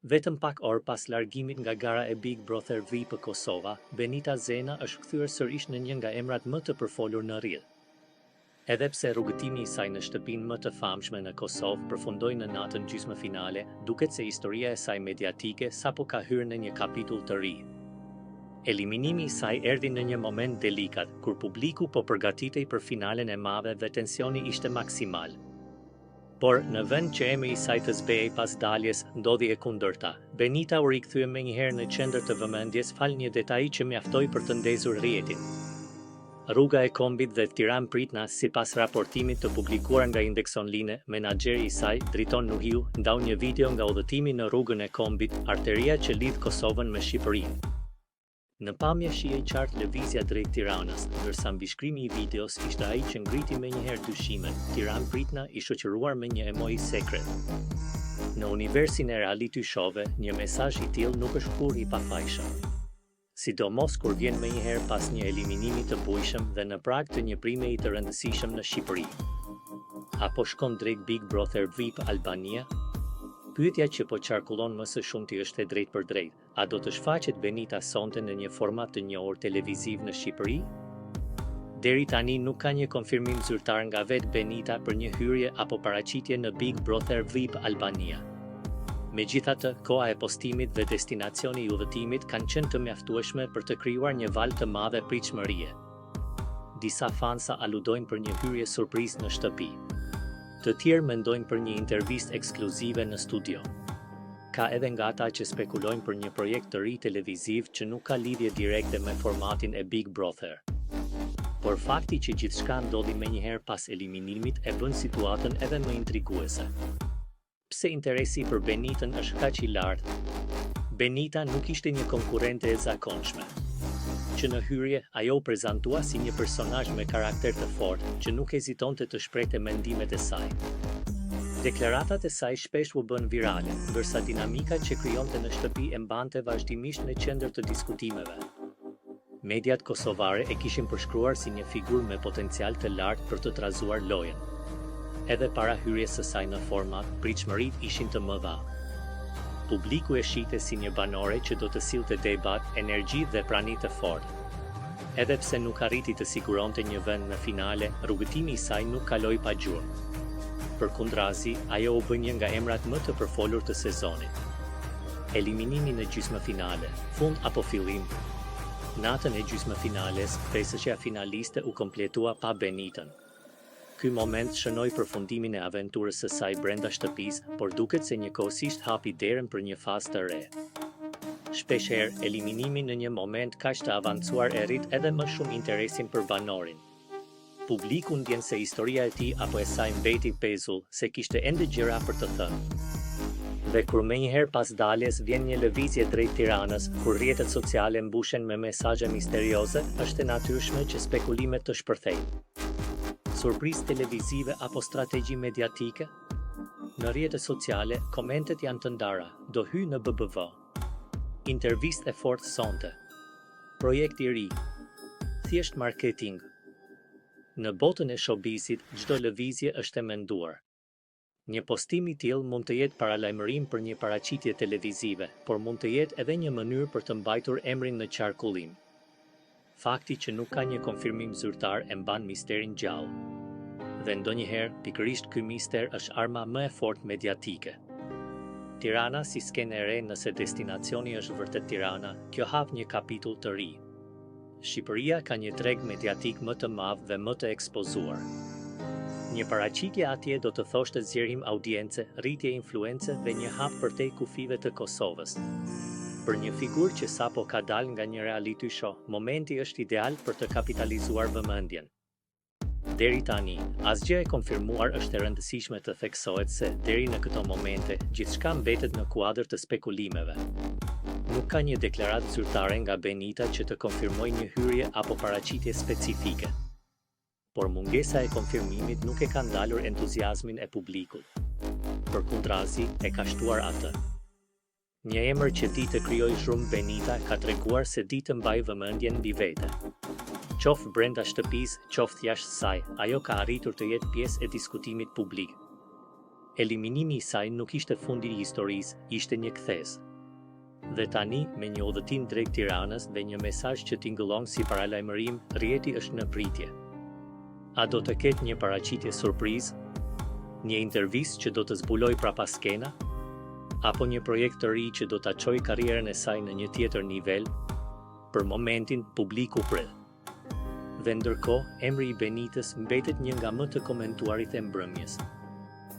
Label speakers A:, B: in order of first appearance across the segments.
A: Vetëm pak orë pas largimit nga gara e Big Brother VIP Kosova, Benita Zena është kthyer sërish në një nga emrat më të përfolur në rrjet. Edhe pse rrugëtimi i saj në shtëpinë më të famshme në Kosovë përfundoi në natën gjysmëfinale, duket se historia e saj mediatike sapo ka hyrë në një kapitull të ri. Eliminimi i saj erdhi në një moment delikat, kur publiku po përgatitej për finalen e madhe dhe tensioni ishte maksimal. Por, në vend që emri i saj të zbehej pas daljes, ndodhi e kundërta. Benita u rikthye menjëherë në qendër të vëmendjes falë një detaji që mjaftoi për të ndezur rrjetin. Rruga e Kombit dhe Tiranë Pritna, sipas raportimit të publikuar nga Indeksonline, menaxheri i saj, Driton Nuhiu, ndau një video nga udhëtimi në Rrugën e Kombit, arteria që lidh Kosovën me Shqipërinë. Në pamje shihej qartë lëvizja drejt Tiranës, ndërsa mbishkrimi i videos ishte ai që ngriti menjëherë dyshimet, Tiranë Pritna i shoqëruar me një emoji sekret. Në universin e reality show-ve, një mesazh i tillë nuk është kurrë i pafajshëm. Sidomos kur vjen menjëherë pas një eliminimi të bujshëm dhe në prag të një prime-i të rëndësishëm në Shqipëri. A po shkon drejt Big Brother VIP Albania? Pyetja që po qarkullon më së shumti është e drejtpërdrejtë, A do të shfaqet Benita sonte në një format të njohur televiziv në Shqipëri? Deri tani nuk ka një konfirmim zyrtar nga vetë Benita për një hyrje apo paraqitje në Big Brother VIP Albania. Megjithatë, koha e postimit dhe destinacioni i udhëtimit kanë qenë të mjaftueshme për të krijuar një valë të madhe pritshmërie. Disa fansa aludojnë për një hyrje surprizë në shtëpi. Të tjerë mendojnë për një intervistë ekskluzive në studio. Ka edhe nga ata që spekulojnë për një projekt të ri televiziv që nuk ka lidhje direkte me formatin e Big Brother. Por fakti që gjithçka ndodhi menjëherë pas eliminimit e bën situatën edhe më intriguese. Pse interesi për Benitën është kaq i lartë? Benita nuk ishte një konkurrente e zakonshme. Që në hyrje, ajo u prezantua si një personazh me karakter të fortë, që nuk hezitonte të shprehte mendimet e saj. Deklaratat e saj shpesh u bënë virale, ndërsa dinamika që krijonte në shtëpi e mbante vazhdimisht në qendër të diskutimeve. Mediat kosovare e kishin përshkruar si një figurë me potencial të lartë për të trazuar lojën. Edhe para hyrjes së saj në format, pritshmëritë ishin të mëdha. Publiku e shihte si një banore që do të sillte debat, energji dhe prani të fortë. Edhe pse nuk arriti të siguronte një vend në finale, rrugëtimi i saj nuk kaloi pa gjurmë. Përkundrazi, ajo u bë një nga emrat më të përfolur të sezonit. Eliminimi në gjysmëfinale, fund apo fillim? Natën e gjysmëfinales, pesëshja finaliste u kompletua pa Benitën. Ky moment shënoi përfundimin e aventurës së saj brenda shtëpisë, por duket se njëkohësisht hapi derën për një fazë të re. Shpeshherë, eliminimi në një moment kaq të avancuar e rrit edhe më shumë interesin për banorin. Publiku ndjen se historia e tij apo e saj mbeti pezull, se kishte ende gjëra për të thënë. Dhe kur menjëherë pas daljes vjen një lëvizje drejt Tiranës, kur rrjetet sociale mbushen me mesazhe misterioze, është e natyrshme që spekulimet të shpërthejnë. Surprizë televizive apo strategji mediatike? Në rrjetet sociale, komentet janë të ndara, do hyjë në BBV. Intervistë e fortë sonte. Projekt i ri. Thjesht marketing. Në botën e showbizit, çdo lëvizje është e menduar. Një postim i tillë mund të jetë paralajmërim për një paraqitje televizive, por mund të jetë edhe një mënyrë për të mbajtur emrin në qarkullim. Fakti që nuk ka një konfirmim zyrtar e mban misterin gjallë. Dhe ndonjëherë, pikërisht ky mister është arma më e fortë mediatike. Tirana si skenë e re Nëse destinacioni është vërtet Tirana, kjo hap një kapitull të ri. Shqipëria ka një treg mediatik më të madh dhe më të ekspozuar. Një paraqitje atje do të thoshte zgjerim audience, rritje influence dhe një hap përtej kufijve të Kosovës. Për një figurë që sapo ka dalë nga një reality show, momenti është ideal për të kapitalizuar vëmendjen. Deri tani, asgjë e konfirmuar është e rëndësishme të theksohet se, deri në këto momente, gjithçka mbetet në kuadër të spekulimeve. Nuk ka një deklaratë zyrtare nga Benita që të konfirmojë një hyrje apo paraqitje specifike. Por mungesa e konfirmimit nuk e ka ndalur entuziazmin e publikut. Përkundrazi, e ka shtuar atë. Një emër që di të krijojë zhurmë Benita ka treguar se di të mbajë vëmendjen mbi vete. Qoftë brenda shtëpisë, qoftë jashtë saj, ajo ka arritur të jetë pjesë e diskutimit publik. Eliminimi i saj nuk ishte fundi i historisë, ishte një kthesë. Dhe tani, me një udhëtim drejt Tiranës dhe një mesazh që tingëllon si paralajmërim, rrjeti është në pritje. A do të ketë një paraqitje surprizë? Një intervistë që do të zbulojë prapaskena? Apo një projekt të ri që do ta çojë karrierën e saj në një tjetër nivel? Për momentin, publiku pret. Dhe ndërkohë, emri i Benitës mbetet një nga më të komentuarit e mbrëmjes.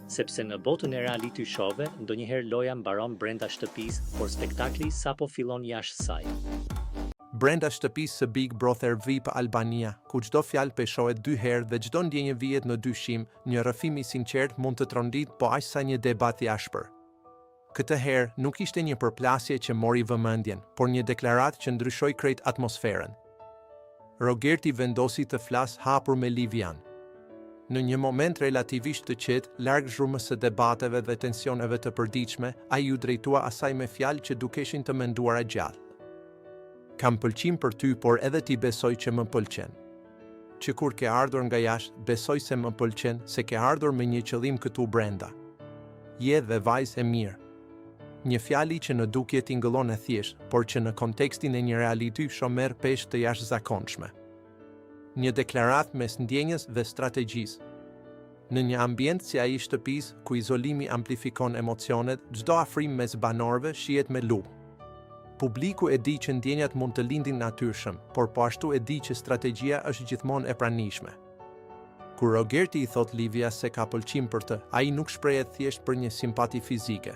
A: Sepse në botën e reality show-ve, ndonjëherë loja mbaron brenda shtëpisë, por spektakli sapo fillon jashtë saj.
B: Brenda shtëpisë së Big Brother VIP Albania, ku çdo fjalë peshohet dy herë dhe çdo ndjenjë vihet në dyshim, një rrëfim i sinqertë mund të tronditë po aq sa një debat i ashpër. Këtë herë, nuk ishte një përplasje që mori vëmendjen, por një deklaratë që ndryshoi krejt atmosferën. Rogerti vendosi të flasë hapur me Livian. Në një moment relativisht të qetë, larg zhurmës së debateve dhe tensioneve të përditshme, ai iu drejtua asaj me fjalë që dukeshin të menduara gjatë. Kam pëlqim për ty, por edhe ti besoj që më pëlqen. Që kur ke ardhur nga jashtë, besoj se më pëlqen, se ke ardhur me një qëllim këtu brenda. Je dhe vajzë e mirë. Një fjali që në dukje tingëllon e thjeshtë, por që në kontekstin e një reality show merr peshë të jashtëzakonshme. Një deklaratë mes ndjenjës dhe strategjisë. Në një ambient si ai i shtëpisë, ku izolimi amplifikon emocionet, çdo afrim mes banorëve shihet me lupë. Publiku e di që ndjenjat mund të lindin natyrshëm, por po ashtu e di që strategjia është gjithmonë e pranishme. Kur Rogerti i thotë Livias se ka pëlqim për të, ai nuk shprehet thjesht për një simpati fizike.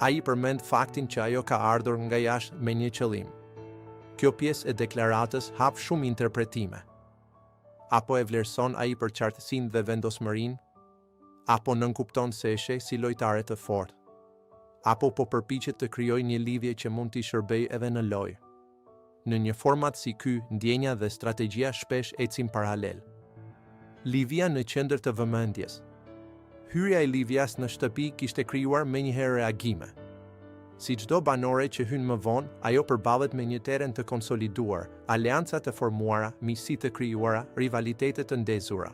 B: Ai përmend faktin që ajo ka ardhur nga jashtë me një qëllim. Kjo pjesë e deklaratës hap shumë interpretime. Apo e vlerëson ai për qartësinë dhe vendosmërinë? Apo nënkupton se e sheh si lojtare të fortë? Apo po përpiqet të krijojë një lidhje që mund t'i shërbejë edhe në lojë? Në një format si ky, ndjenja dhe strategjia shpesh ecin paralel. Livia në qendër të vëmendjes. Hyrja e Livias në shtëpi kishte krijuar menjëherë reagime. Si çdo banore që hyn më vonë, ajo përballet me një terren të konsoliduar, aleanca të formuara, miqësi të krijuara, rivalitete të ndezura.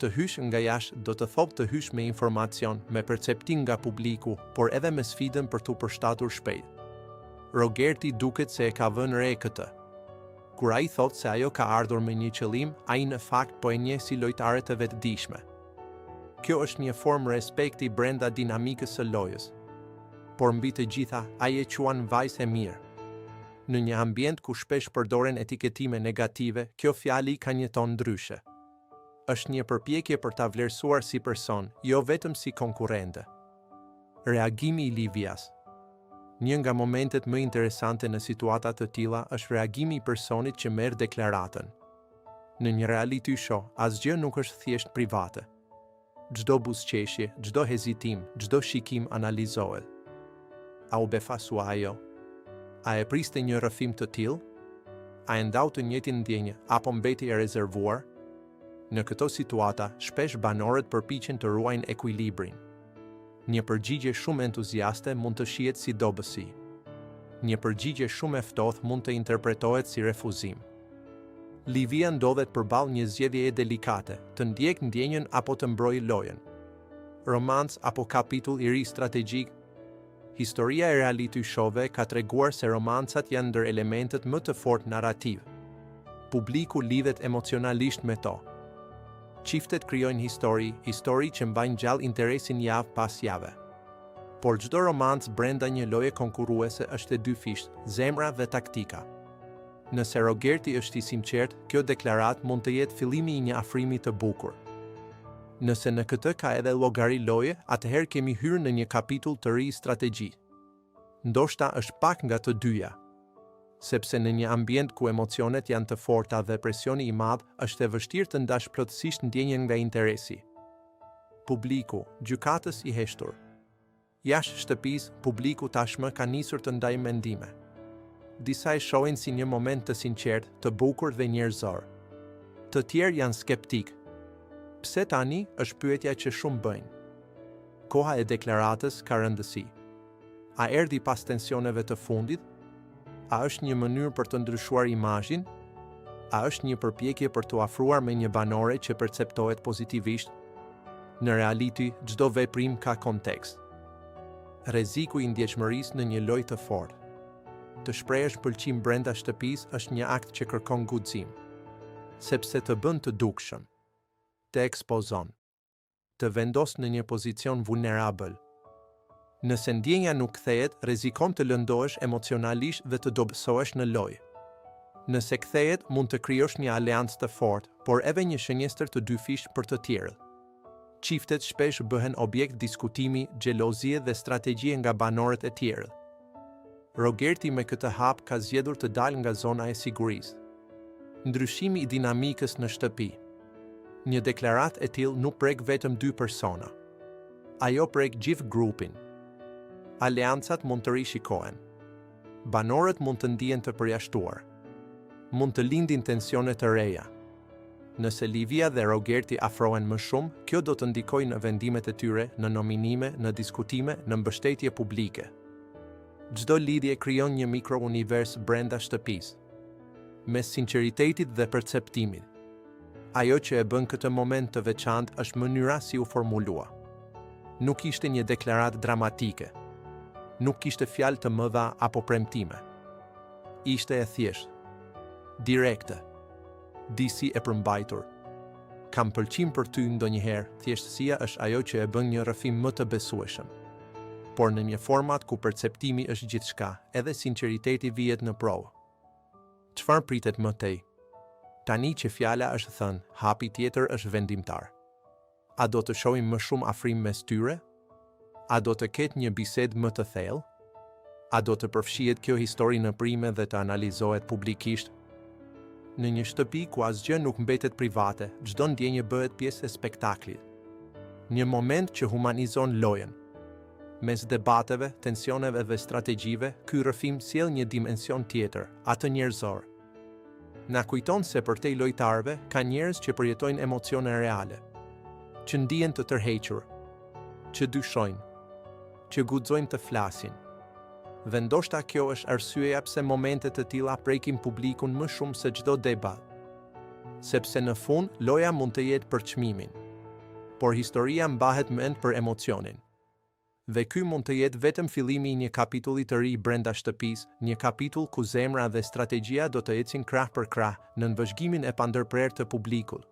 B: Të hysh nga jashtë do të thotë të hysh me informacion, me perceptim nga publiku, por edhe me sfidën për t'u përshtatur shpejt. Rogerti duket se e ka vënë re këtë. Kur ai thotë se ajo ka ardhur me një qëllim, ai në fakt po e njeh si lojtare të vetëdijshme. Kjo është një formë respekti brenda dinamikës së lojës. Por mbi të gjitha, ai e quan vajzë e mirë. Në një ambient ku shpesh përdoren etiketime negative, kjo fjali ka një ton ndryshe. Është një përpjekje për ta vlerësuar si person, jo vetëm si konkurrente. Reagimi i Livias. Një nga momentet më interesante në situata të tilla është reagimi i personit që merr deklaratën. Në një reality show, asgjë nuk është thjesht private. Çdo buzëqeshje, çdo hezitim, çdo shikim analizohet. A u befasua ajo? A e priste një rrëfim të tillë? A e ndau të njëjtin ndjenjë apo mbeti e rezervuar? Në këto situata, shpesh banorët përpiqen të ruajnë ekuilibrin. Një përgjigje shumë entuziaste mund të shihet si dobësi. Një përgjigje shumë e ftohtë mund të interpretohet si refuzim. Livia ndodhet përballë një zgjedhjeje delikate, të ndjekë ndjenjën apo të mbrojë lojën. Romancë apo kapitull i ri strategjik? Historia e reality show-ve ka treguar se romancat janë ndër elementët më të fortë narrativë. Publiku lidhet emocionalisht me to. Çiftet krijojnë histori, histori që mbajnë gjallë interesin javë pas jave. Por çdo romancë brenda një loje konkurruese është e dyfishtë, zemra dhe taktika. Nëse Rogerti është i sinqertë, kjo deklaratë mund të jetë fillimi i një afrimi të bukur. Nëse në këtë ka edhe llogari loje, atëherë kemi hyrë në një kapitull të ri strategji. Ndoshta është pak nga të dyja. Sepse në një ambient ku emocionet janë të forta dhe presioni i madh, është e vështirë të ndash plotësisht ndjenjën nga interesi. Publiku, gjykatës i heshtur. Jashtë shtëpisë, publiku tashmë ka nisur të ndajë mendime. Disa e shohin si një moment të sinqertë, të bukur dhe njerëzor. Të tjerë janë skeptikë. Pse tani, është pyetja që shumë bëjnë. Koha e deklaratës ka rëndësi. A erdhi pas tensioneve të fundit? A është një mënyrë për të ndryshuar imazhin? A është një përpjekje për t'u afruar me një banore që perceptohet pozitivisht? Në reality, çdo veprim ka kontekst. Rreziku i ndjeshmërisë në një lojë të fortë. Të shprehësh pëlqim brenda shtëpisë është një akt që kërkon guxim. Sepse të bën të dukshëm. Të ekspozon. Të vendos në një pozicion vulnerabël. Nëse ndjenja nuk kthehet, rrezikon të lëndohesh emocionalisht dhe të dobësohesh në lojë. Nëse kthehet, mund të krijosh një aleancë të fortë, por edhe një shënjestër të dyfishtë për të tjerët. Çiftet shpesh bëhen objekt diskutimi, xhelozie dhe strategjie nga banorët e tjerë. Rogerti me këtë hap ka zgjedhur të dalë nga zona e sigurisë. Ndryshimi i dinamikës në shtëpi. Një deklaratë e tillë nuk prek vetëm dy persona. Ajo prek gjithë grupin. Aleancat mund të rishikohen. Banorët mund të ndihen të përjashtuar. Mund të lindin tensione të reja. Nëse Livia dhe Rogerti afrohen më shumë, kjo do të ndikojë në vendimet e tyre, në nominime, në diskutime, në mbështetje publike. Çdo lidhje krijon një mikrounivers brenda shtëpisë. Mes sinqeritetit dhe perceptimit. Ajo që e bën këtë moment të veçantë është mënyra si u formulua. Nuk ishte një deklaratë dramatike. Nuk kishte fjalë të mëdha apo premtime. Ishte e thjeshtë. Direkte. Disi e përmbajtur. Kam pëlqim për ty ndonjëherë, thjeshtësia është ajo që e bën një rrëfim më të besueshëm. Por në një format ku perceptimi është gjithçka, edhe sinqeriteti vihet në provë. Çfarë pritet më tej? Tani që fjala është thënë, hapi tjetër është vendimtar. A do të shohim më shumë afrim mes tyre? A do të ketë një bisedë më të thellë? A do të përfshihet kjo histori në prime dhe të analizohet publikisht? Në një shtëpi ku asgjë nuk mbetet private, çdo ndjenjë bëhet pjesë e spektaklit. Një moment që humanizon lojën. Mes debateve, tensioneve dhe strategjive, ky rrëfim sjell një dimension tjetër, atë njerëzor. Na kujton se përtej lojtarëve, ka njerëz që përjetojnë emocione reale, që ndihen të tërhequr, që dyshojnë, që guxojnë të flasin. Dhe ndoshta kjo është arsyeja pse momente të tilla prekin publikun më shumë se çdo debat. Sepse në fund, loja mund të jetë për çmimin. Por historia mbahet mend për emocionin. Dhe ky mund të jetë vetëm fillimi i një kapitulli të ri brenda shtëpisë, një kapitull ku zemra dhe strategjia do të ecin krah për krah, nën vëzhgimin e pandërprerë të publikut.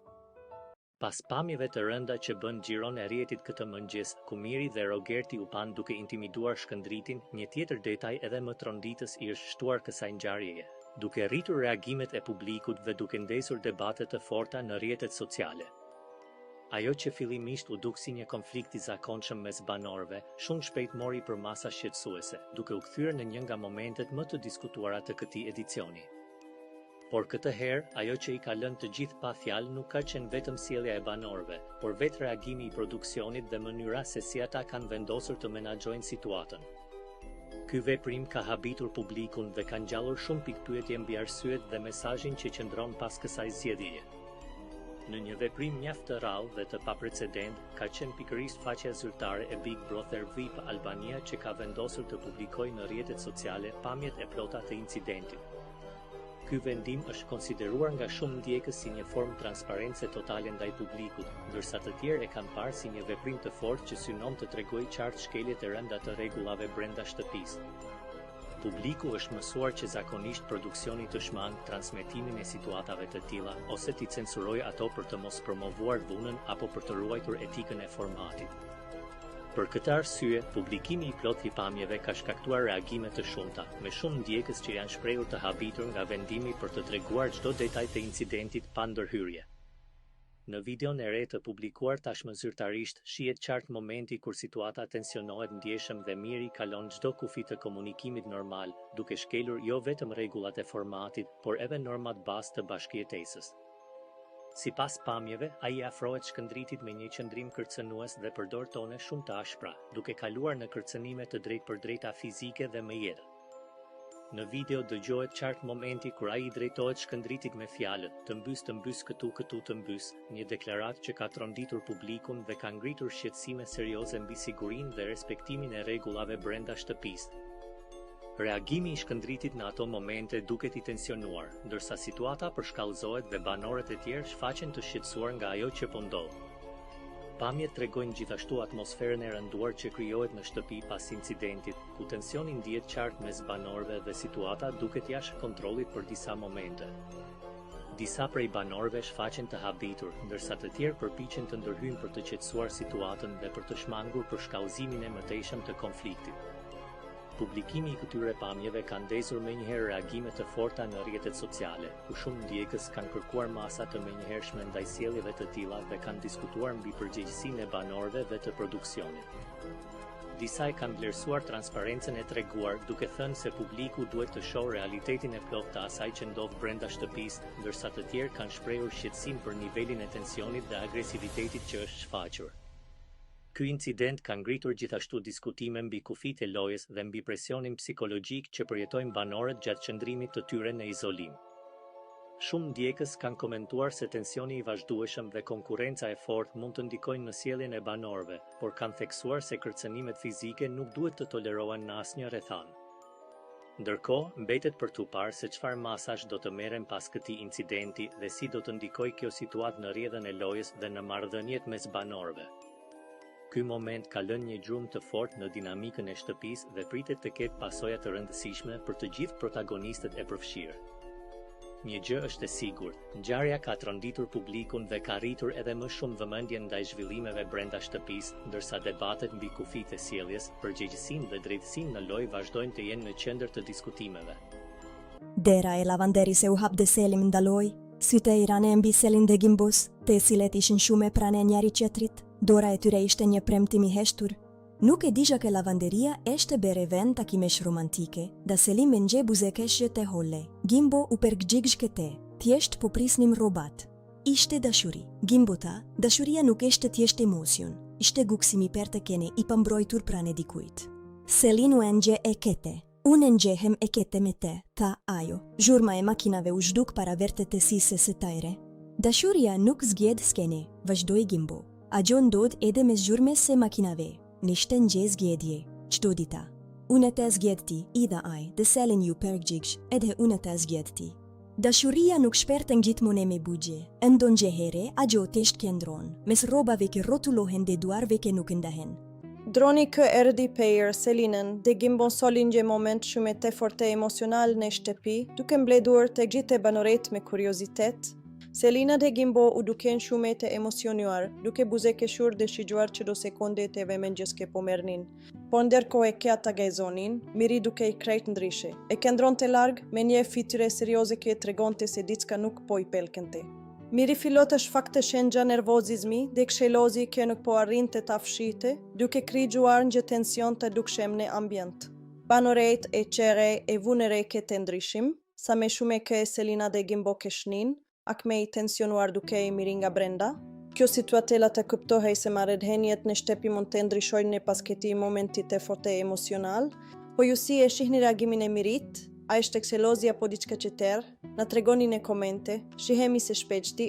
A: Pas pamjeve të rënda që bënë xhiron e rrjetit këtë mëngjes, ku Miri dhe Rogerti u panë duke intimiduar Shkëndritin, një tjetër detaj edhe më tronditës i është shtuar kësaj ngjarjeje, duke rritur reagimet e publikut dhe duke ndezur debate të forta në rrjetet sociale. Ajo që fillimisht u duk si një konflikt i zakonshëm mes banorëve, shumë shpejt mori përmasa shqetësuese, duke u kthyer në një nga momentet më të diskutuara të këtij edicioni. Por këtë herë, ajo që i ka lënë të gjithë pa fjalë nuk ka qenë vetëm sjellja e banorëve, por vetë reagimi i produksionit dhe mënyra se si ata kanë vendosur të menaxhojnë situatën. Ky veprim ka habitur publikun dhe ka ngjallur shumë pikëpyetje mbi arsyet dhe mesazhin që qëndron pas kësaj zgjedhjeje. Në një veprim mjaft të rrallë dhe të paprecedentë, ka qenë pikërisht faqja zyrtare e Big Brother VIP Albania që ka vendosur të publikojë në rrjetet sociale pamjet e plota të incidentit. Ky vendim është konsideruar nga shumë ndjekës si një formë transparence totale ndaj publikut, ndërsa të tjerë e kanë parë si një veprim të fortë që synon të tregojë qartë shkeljet e rënda të rregullave brenda shtëpisë. Publiku është mësuar që zakonisht produksioni të shmangë transmetimin e situatave të tilla ose t'i censurojë ato për të mos promovuar dhunën apo për të ruajtur etikën e formatit. Për këtë arsye, publikimi i plotë i pamjeve ka shkaktuar reagime të shumta, me shumë ndjekës që janë shprehur të habitur nga vendimi për të treguar çdo detaj të incidentit pa ndërhyrje. Në videon e re të publikuar tashmë zyrtarisht, shihet qartë momenti kur situata tensionohet ndjeshëm dhe Miri kalon çdo kufi të komunikimit normal, duke shkelur jo vetëm rregullat e formatit, por edhe normat bazë të bashkëjetesës. Sipas pamjeve, ai i afrohet Shkëndritit me një qëndrim kërcënues dhe përdor tone shumë të ashpra, duke kaluar në kërcënime të drejtpërdrejta fizike dhe me jetë. Në video dëgjohet qartë momenti kur ai i drejtohet Shkëndritit me fjalët, Të mbys të mbys këtu këtu të mbys, një deklaratë që ka tronditur publikun dhe ka ngritur shqetësime serioze mbi sigurinë dhe respektimin e rregullave brenda shtëpisë. Reagimi i Shkëndritit në ato momente duket i tensionuar, ndërsa situata përshkallëzohet dhe banorët e tjerë shfaqen të shqetësuar nga ajo që po ndodh. Pamjet tregojnë gjithashtu atmosferën e rënduar që krijohet në shtëpi pas incidentit, ku tensioni ndihet qartë mes banorëve dhe situata duket jashtë kontrollit për disa momente. Disa prej banorëve shfaqen të habitur, ndërsa të tjerë përpiqen të ndërhyjnë për të qetësuar situatën dhe për të shmangur përshkallëzimin e mëtejshëm të konfliktit. Publikimi i këtyre pamjeve ka ndezur menjëherë reagime të forta në rrjetet sociale, ku shumë ndjekës kanë kërkuar masa të menjëhershme ndaj sjelljeve të tilla dhe kanë diskutuar mbi përgjegjësinë e banorëve dhe të produksionit. Disa e kanë vlerësuar transparencën e treguar, duke thënë se publiku duhet të shohë realitetin e plotë të asaj që ndodh brenda shtëpisë, ndërsa të tjerë kanë shprehur shqetësim për nivelin e tensionit dhe agresivitetit që është shfaqur. Ky incident ka ngritur gjithashtu diskutime mbi kufijtë e lojës dhe mbi presionin psikologjik që përjetojnë banorët gjatë qëndrimit të tyre në izolim. Shumë ndjekës kanë komentuar se tensioni i vazhdueshëm dhe konkurrenca e fortë mund të ndikojnë në sjelljen e banorëve, por kanë theksuar se kërcënimet fizike nuk duhet të tolerohen në asnjë rrethanë. Ndërkohë, mbetet për t'u parë se çfarë masash do të merren pas këtij incidenti dhe si do të ndikojë kjo situatë në rrjedhën e lojës dhe në marrëdhëniet mes banorëve. Ky moment ka lënë një gjurmë të fortë në dinamikën e shtëpisë dhe pritet të ketë pasoja të rëndësishme për të gjithë protagonistët e përfshirë. Një gjë është e sigurt, ngjarja ka tronditur publikun dhe ka rritur edhe më shumë vëmendjen ndaj zhvillimeve brenda shtëpisë, ndërsa debatet mbi kufijtë e sjelljes, përgjegjësinë dhe drejtësinë në lojë vazhdojnë të jenë në qendër të diskutimeve.
C: Dera e lavanderise u hap dhe Selim ndaloi. Sytë i rane mbi Selin dhe Gimbos, te cilet ishin shume prane njeri tjetrit. Dora e tyre ishte një premtim i heshtur. Nuk e dija që lavanderia eshte bere vend takimesh romantike, tha Selim me nje buzëqeshje te holle. Gimbo u pergjigj kete, thjesht po prisnim rrobat. Ishte dashuri. Gimbo tha, dashuria nuk eshte thjesht emocion, ishte guximi per te qene i pambrojtur prane dikujt. Selin u ndje e qete. Une ndjehem e qete me te, tha ajo. Zhurma e makinave u zhduk para vertetesise se tyre. Dashuria nuk zgjedh skene, vazhdoi Gimbo. Ajo ndodh edhe mes zhurmes se makinave. Nishte nje zgjedhje. Çdo dita. Une te zgjedh ty, i tha ai, dhe Selin iu pergjigj, edhe une te zgjedh ty. Dashuria nuk shperten gjithmone me buje. Ndonjëhere, ajo thjesht qendron, mes rrobave që rrotullohen dhe duarve që nuk ndahen.
D: Droni që erdhi per Selinen dhe Gimbon solli nje moment shume te forte emocional ne shtepi, duke mbledhur te gjithe banoret me kuriozitet. Selina dhe Gimbo u duken shume te emocionuar, duke buzekeshur dhe shijuar çdo sekonde te vemendjes që po merrnin. Por nderkohe që ata gëzonin, Miri dukej krejt ndryshe. E qendronte larg, me nje fytyre serioze që tregonte se dicka nuk po i pelkente. Miri filloi të shfaqte shenja nervozizmi dhe xhelozi që nuk po arrinte ta fshihte, duke krijuar një tension të dukshëm në ambient. Banoret e tjere e vunë re këtë ndryshim, sa me shume që Selina dhe Gimbo qeshnin, aq me i tensionuar dukej Miri nga brenda. Kjo situatë la të kuptohej se marrëdhëniet në shtëpi mund të ndryshojnë pas këtij momenti të fortë emocional. Po ju si e shihni reagimin e Mirit? A ishte xhelozi apo diçka tjetër? Na tregoni në komente. Shihemi së shpejti.